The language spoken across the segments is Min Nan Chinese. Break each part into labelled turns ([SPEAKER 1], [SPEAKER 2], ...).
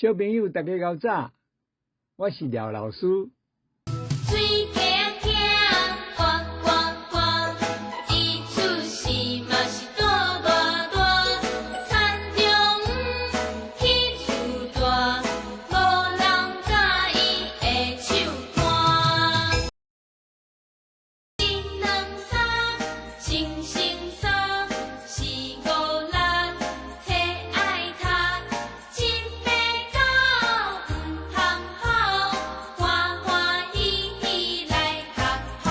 [SPEAKER 1] 小朋友，大家𠢕早，我是廖老師。
[SPEAKER 2] 水溪仔呱呱呱，伊出世嘛是大偌大，田中起厝大，無人佮意的手汗。一兩三，星星三，四五六，冊愛讀，七八九，毋通跑，歡歡喜喜來學校。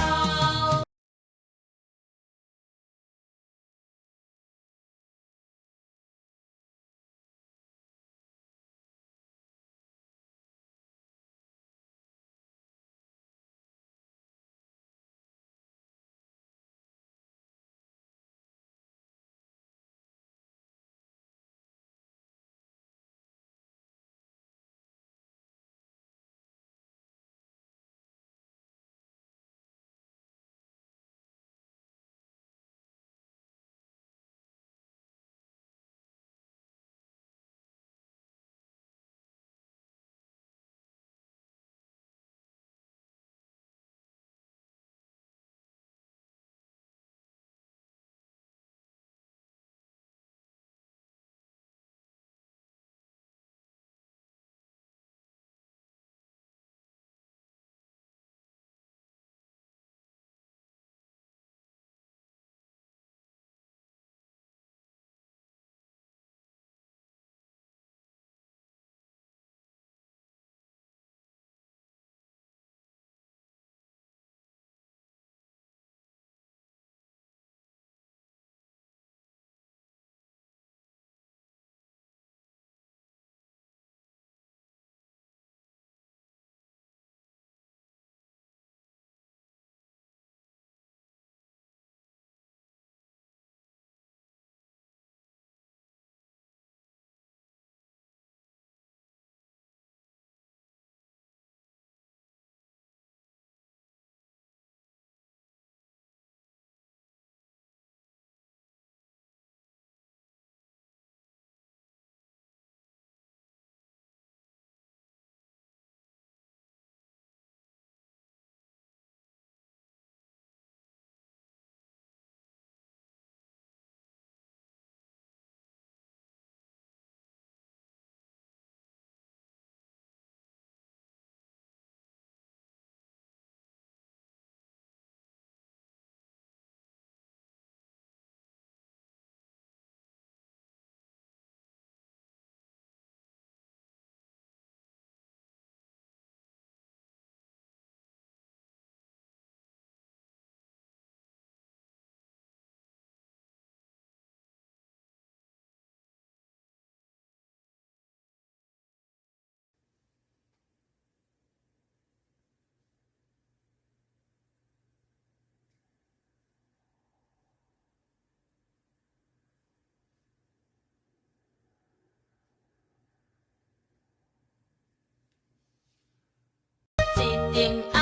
[SPEAKER 2] 一阵鸭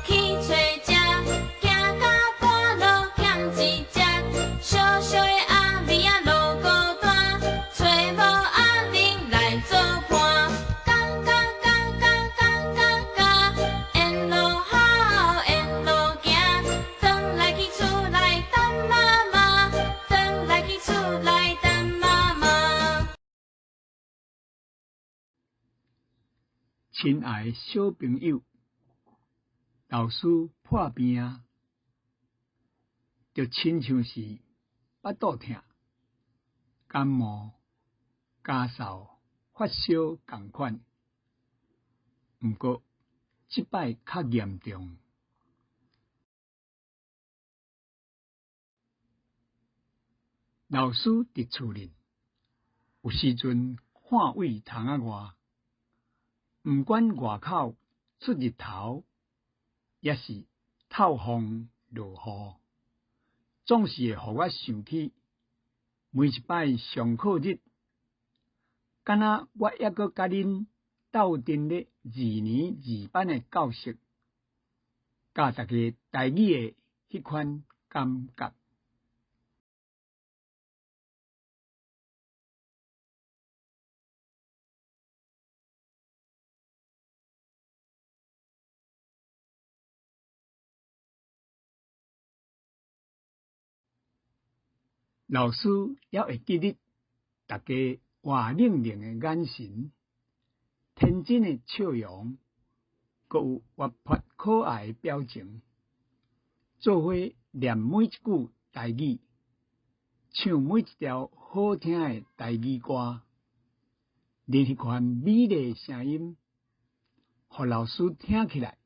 [SPEAKER 2] 去揣食，行到半路欠一隻，小小的鴨咪仔落孤單，揣無鴨奶來做伴。嘎嘎嘎嘎嘎嘎嘎，沿路吼，沿路行，轉來去厝內等媽媽，轉來去厝內等媽媽。
[SPEAKER 1] 親愛小朋友，老師破病，就親像是腹肚疼、感冒、咳嗽、發燒仝款。毋過這擺較嚴重。老師佇厝裡，有時陣看位窗仔外，毋管外口出日頭，抑是透風落雨，總是會予我想起每一擺上課日，敢若我猶閣佮恁鬥陣咧二年二班的教室，教大家台語的彼款感覺。老師猶會記得大家活靈靈的眼神、天真的笑容，閣有活潑可愛的表情，做伙念每一句台語，唱每一條好聽的台語歌，恁彼款美麗的聲音，予老師聽起來，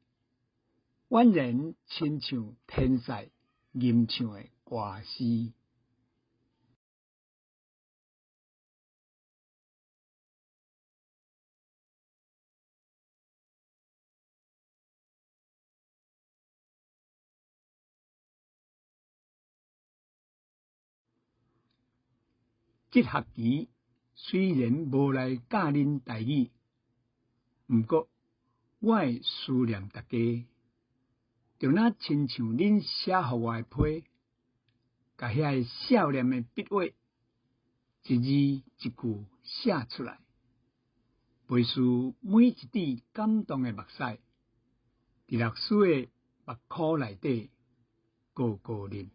[SPEAKER 1] 宛然親像天籟吟唱的歌詩。這學期雖然無來教恁台語，毋過我會思念大家，就若親像恁寫予我的批，共遐个少年的筆畫，一字一句寫出來，袂輸每一滴感動的目屎，佇老師的目箍內底汩汩淋。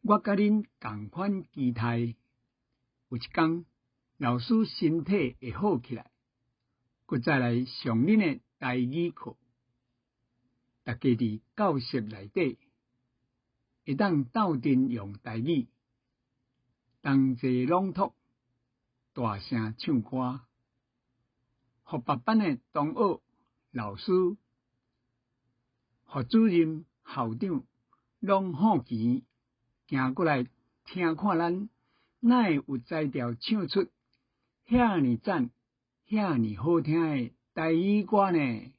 [SPEAKER 1] 我佮恁仝款期待，有一工老師身體會好起來，閣再來上恁的台語課。大家佇教室內底會當鬥陣用台語，同齊朗讀，大聲唱歌，予別班的同學、老師、予主任、校長攏好奇，行過來聽看咱哪會有才調唱出遐爾讚、遐爾好聽的台語歌呢？